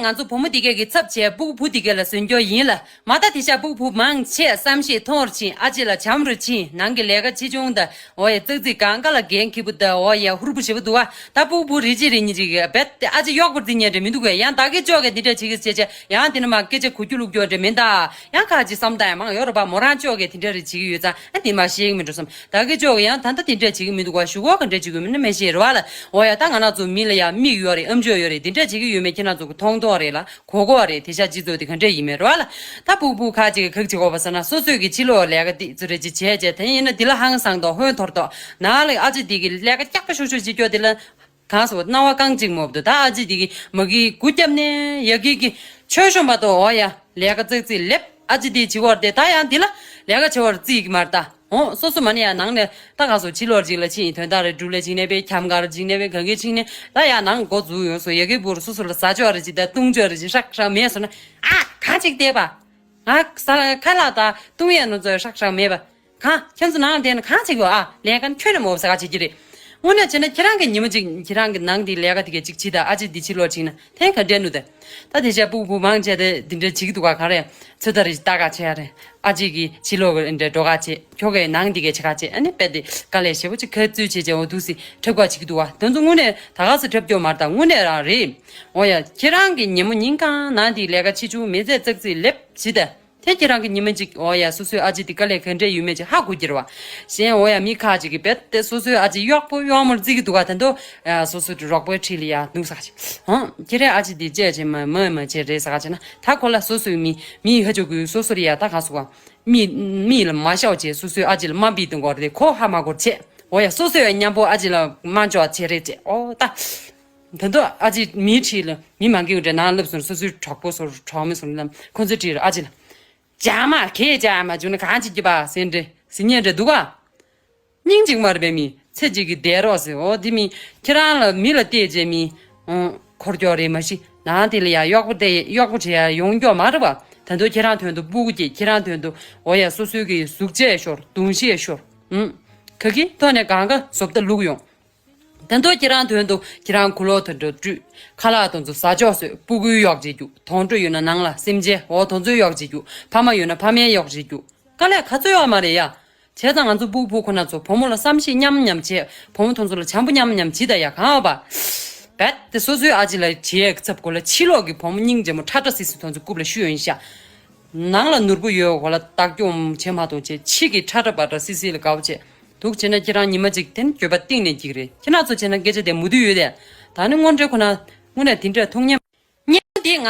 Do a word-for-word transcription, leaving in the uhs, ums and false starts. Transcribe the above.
ང་ཚོ་བུ་མོ་འདི་གས་ཀྱི་ཚབ་བྱས་སྤུ་གུ་བུ་འདི་གས་ལ་ཟོན་རྒྱུ་ཡིན་ལ། མ་ད་དེ་ཤ་སྤུ་གུ་བུ་མང་ཆེ་བསམ་ཤེས་མཐོང་བར་ཕྱིན། ཨ་ཅེ་ལ་བྱམས་རུ་ཕྱིན། ནང་གི་ལས་ཀ་ཆེ་ཆུང་དང་འོ་ཡ་ཙག་ཙིག་གང་ག་ལ་འགན་འཁྱེར་བུ་དང་འོ་ཡ་ཧུར་བུ་ཞེ་བུ་འདུག་བ། ད་སྤུ་གུ་བུ་རེ་གཅིག་རེ་གཉིས་ཅིག་རྦད་དེ་ཨ་ཅེ་གཡོག་པོར་རྩི་ཉན་འདྲ་མི་འདུག་གས། ཡང་ད་གེ་ཅོག་གས་འདི་འདྲ་བྱེད་ཀྱི་བྱེད་བྱེད་ཡང་དེ་ནི་མ་སྐད་ཆ་གོ་རྒྱུ་ལུག་རྒྱུ་འདྲ་མིན་ད། ཡང་ཁ་ཅིག་བསམ་ད་ཡང་མང་ཡོད་རེད་པ། མོ་རང་ཅོག་གས་དེ་འདྲ་རེ་བྱེད་ཀྱི་ཡོད་ཙང་ཨ་དེ་མ་ཤེས་ཀྱི་མི་འགྲོ་བསམ། ད་གེ་ཅོག་གས་ཡང་ད་ལྟ་དེ་འདྲ་བྱེད་ཀྱི་མི་འདུག་བ། ཞུ་གོ་ག་འདྲ་བྱེད་ཀྱི་མིན་ན་མི་ཤེས་རེད་བ་ལ། འོ་ཡ་ད་ང་རང་ཚོ་མི་ལ་ཡ་མིག་ཡོད་རེད། ཨམ་ཅོག་ཡོད་རེད། དེ་འདྲ་བྱེད་ཀྱི་ཡོད་མེད་ཁྱེད་རང་ཚོ་གི་མཐོང་མཐོང་རེད་ལ། གོ་གོ་རེད། དེ་ཤ་སྤྱི་ཚོགས་དེ་ག་འདྲས་ཡིན་མེད་རོ་ལ། ད་སྤུ་གུ་ཁ་ཅིག་གི་ཁག་ཅིག་འོ་བ་ས་ན་སོ་སོས་ཀྱི་ཕྱི་ལོགས་ལས་ཀ་དེ་ཚོ་རེ་ཅིག་བྱས་བྱས་དེ་ཡིན་ན་དེ་ལ་ཧང་སང་དོ་ཧོན་ཐོར་དོ། ནང་ལ་ཨ་ཅེ་དེ་གི་ལས་ཀ་སྐྱག་པ་ཤོག་ཤོག་ཅིག་སྐྱོ་དེ་ལ་གང་སོ་སྣང་བ་གང་ཅིག་མོབ་དོ། ད་ཨ་ཅེ་དེ་གི་མ་གི་གུ་རྒྱབ་ནས་ཡ་གི་གི་ཆོས་ཤོམ་པ་དོ་འོ་ཡ་ལས་ཀ་ཙག་ཙིག་ལེབ་ཨ་ཅེ་དེ་བྱི་བར་དེ་ད་ཡང་དེ་ལ་ལས་ཀ་བྱེད་བར་རྩིས་ཀྱི་མར་ད། འོ་སོ་སོ་མ་ནི་ཡ་ནང་ནས་ད་ག་སོ་ཕྱི་ལོགས་ཅིག་ལ་ཕྱིན་ཡིན་དོན་དག་རེ་སྒྲུབ་ལ་ཅིག་ནས་པའི་ཁྱམ་གར་ཅིག་ནས་པའི་ག་གེ་ཅིག་ནས་ད་ཡ་ནང་འགོ་འཛུགས་ཡོང་སོ་ཡ་གི་བུར་སོ་སོ་ལ་ཟ་ཅོག་རེ་ཅིག་ད་བཏུང་ཅོག་རེ་ཅིག་ཧྲག་ཧྲག་མེད་སོ་ན་ཨ་གང་ཅིག་བལྟས་པ། ང་ས་ཁ་ལག་ད་བཏུང་ཡས་ནོ་ཚོ་ཧྲག་ཧྲག་མེད་པ། གང་ཁྱོད་ཚོ་ནང་དེ་ན་གང་ཅིག་ཡོད་ཨ་ལས་ཀ་ཁྱོད་ནས་མོ་ཟ་ག་བྱེད་ཀྱི་རེད། དངོས་གནས་བྱས་ན་ཁྱེད་རང་གི་ཉི་མ་ཅིག་ཁྱེད་རང་གི་ནང་དེ་ལས་ཀ་དེ་གས་ཅིག་བྱེད་ད་ཨ་ཅེ་འདི་ཕྱི་ལོགས་ཅིག་ན། དེ་ག་འདྲས་ནུ་དེ། ད་དེ་བྱས་སྤུ་གུ་མང་ཆེ་དེ་འདི་འདྲས་བྱེད་ཀྱི་འདུག་ག་ག་རེ། ཚོད་ལྟ་རེ་ལྟ་ག་བྱེད་ཡ་རེད། ཨ་ཅེ་གི་ཕྱི་ལོགས་གི་འདྲས་འགྲོ་ག་བྱེད། ཁྱོ་གའི་ནང་འདི་གས་བྱེད་ག་བྱེད། ཨ་ནི་དཔེ་དེ་དཀའ་ལས་ཞེ་པོ་ཅིག་ཁ་རྩོད་བྱེད་བྱེད་འོ་འདུག་སི་འཁྲབ་ག་བྱེད་ཀྱི་འདུག་ག་དེ་ཚོ་དངོས་གནས་ད་ག་སི་འཁྲབ་སྐྱོ་མར་ད་དངོས་གནས་རང་རེད། འོ་ཡ་ཁྱེད་རང་གི་ཉི་མ་ཉིན་གང་ནང་འདི་ལས་ཀ་ཆེ་ཆུང་མི་ཚེ་ཙག་ཙིག་ལེབ་བྱེད་དེ། དེ་ཁྱེད་རང་གི་ཉི་མ་གཅིག་འོ་ཡ་སོ་སོའི་ཨ་ཅེ་དེ་དཀའ་ལས་ག་འདྲས་ཡོད་མེད་ཅིག་ཧ་གོ་གི་རེད་བ། གཞན་འོ་ཡ་མི་ཁ་ཅིག་གིས་རྦད་དེ་སོ་སོའི་ཨ་ཅེ་གཡོག་པོ་གཡོག་མོར་བརྩི་གི་འདུག་ག་དེ་འདྲ་སོ་སོའི་རོགས་པའི་འཁྲིས་ལ་ཡ་འདུག་ས་ཅིག་ཧང་ཁྱེད་རའི་ཨ་ཅེ་དེ་བཅད་ཅེ་མ་མ་མ་བྱེད་རེད་ཟ་ག་བྱེད་ན་ད་ཁོ་ལ་སོ་སོའི་མི་མི་ཧ་ཅོ་གུ་སོ་སོ་རེ་ཡ་ད་ག་སུ་བ། མི་མི་ལ་མ་ཤོག་ཅེས་སོ་སོའི་ཨ་ཅེ་ལ་དམའ་འབེབས་གཏོང་གོ་རེད། ཁོ་ཧ་མ་གོ་བྱེད། འོ་ཡ་སོ་སོའི་མཉམ་པོ་ཨ་ཅེ་ལ་དམའ་འཇོག་བྱེད་རེད་ཅེས་འོ་ད། ད་དུང་ཨ་ཅེ་མིའི་ཁྲིད་ལ་མི་མང་གི་འདྲ་ནང་སླེབས་སོང་། སོ་སོའི་གྲོགས་པོ་སོ་གྲོགས་མི་སོང་ལ་ཁོང་ཚོའི་ཁྲིད་ལ་ཨ་ཅེ་ལ་ཇ་མ་ཁེ་ཇ་མ་བྱུང་ན་གང་བྱེད་ཀྱི་པ་ཟེར་འདྲེ་ཟི་ཉེ་འདྲ་འདུག་ག་སྙིང་གཅིག་མར་བས་མི་ཚེ་གཅིག་གི་བསྡད་རོགས་ཟེར། འོ་དེ་མི་ཁྱེད་རང་ལ་མི་ལ་བལྟས་རྗེས་མི་འཁོར་སྐྱོ་རེད་མ་གཞི་ནང་དེ་ལ་ཡ་གཡོག་པོ་བལྟས་གཡོག་པོ་བྱེད་ཡ་ཡོང་སྐྱོ་མ་རེད་པ། ད་དུང་ཁྱེད་རང་དོན་དུ་སྤུ་གུ་སྐྱེས་ཁྱེད་རང་དོན་དུ་འོ་ཡ་སོ་སོའི་གི་གཟུགས་བྱད་ཤོར་གདུང་ཤེས་ཤོར་ཨུམ་ག་གི་ཐོག་ནས་གང་ག་བཟོ་ལྟ་ལུག་ཡོང་། དེ་ཚོ་ཁྱེད་རང་དོན་དུ་ཁྱེད་རང་གུ་ལོག་དུ་འགྲོ་བཀྲུས། ཁ་ལག་དང་ཚོ་ཟ་ཆོག་བཟོས། སྤུ་གུའི་གཡོག་བྱེད་རྒྱུ། དོང་གྲོ་ཡོད་ན་ནང་ལ་སེམས་ཅན་འོ་དོང་ཚོའི་གཡོག་བྱེད་རྒྱུ། ཕ་མ་ཡོད་ན་ཕ་མའི་གཡོག་བྱེད་རྒྱུ། དཀའ་ལས་ག་ཚོད་ཡོད་མ་རེད་ཡ། བྱས་ཙང་ང་ཚོ་སྤུ་གུ་ཁོ་ན་ཚོ་བུ་མོ་ལ་བསམ་ཤེས་མཉམ་མཉམ་བྱས། བུ་མོ་དོང་ཚོ་ལ་བྱམས་པོ་མཉམ་མཉམ་བྱེད་ད་ཡ་གང་བ། རྦད་དེ་སོ་སོའི་ཨ་ཅེ་ལ་བྱེད་ཚབ་གོ་ལ་ཕྱི་ལོག་གི་བུ་མོ་སྙིང་རྗེ་མོ་ཁྲ་ཁྲ་སིལ་སིལ་དོང་ཚོ་རྐུབ་ལ་ཤུ་ཡོན་ཤ། ནང་ལ་ནོར་བུ་ཡོད་གོ་ལ་བདག་སྐྱོང་བྱེད་མ་གཏོང་བྱས་ཕྱི་གི་ཁྲ་ཁྲ་བ་ཁྲ་སིལ་སིལ་ལ་དགའ་བོ་བྱས། འདུག་བྱས་ན་ཁྱེད་རང་ཉི་མ་གཅིག་དེ་ནི་འགྱོད་པ་གཏིང་ནས་འགྱིག་རེད། ཁྱེད་རང་ཚོ་བྱས་ན་སྐད་ཆ་དེ་མུ་མཐུད་ཡོད་དེ། ད་ནི་དངོས་འབྲེལ་ཁོ་ན་དངོས་གནས་དེ་འདྲ་མཐོང་སྙམ། སྙན་དེ་ང་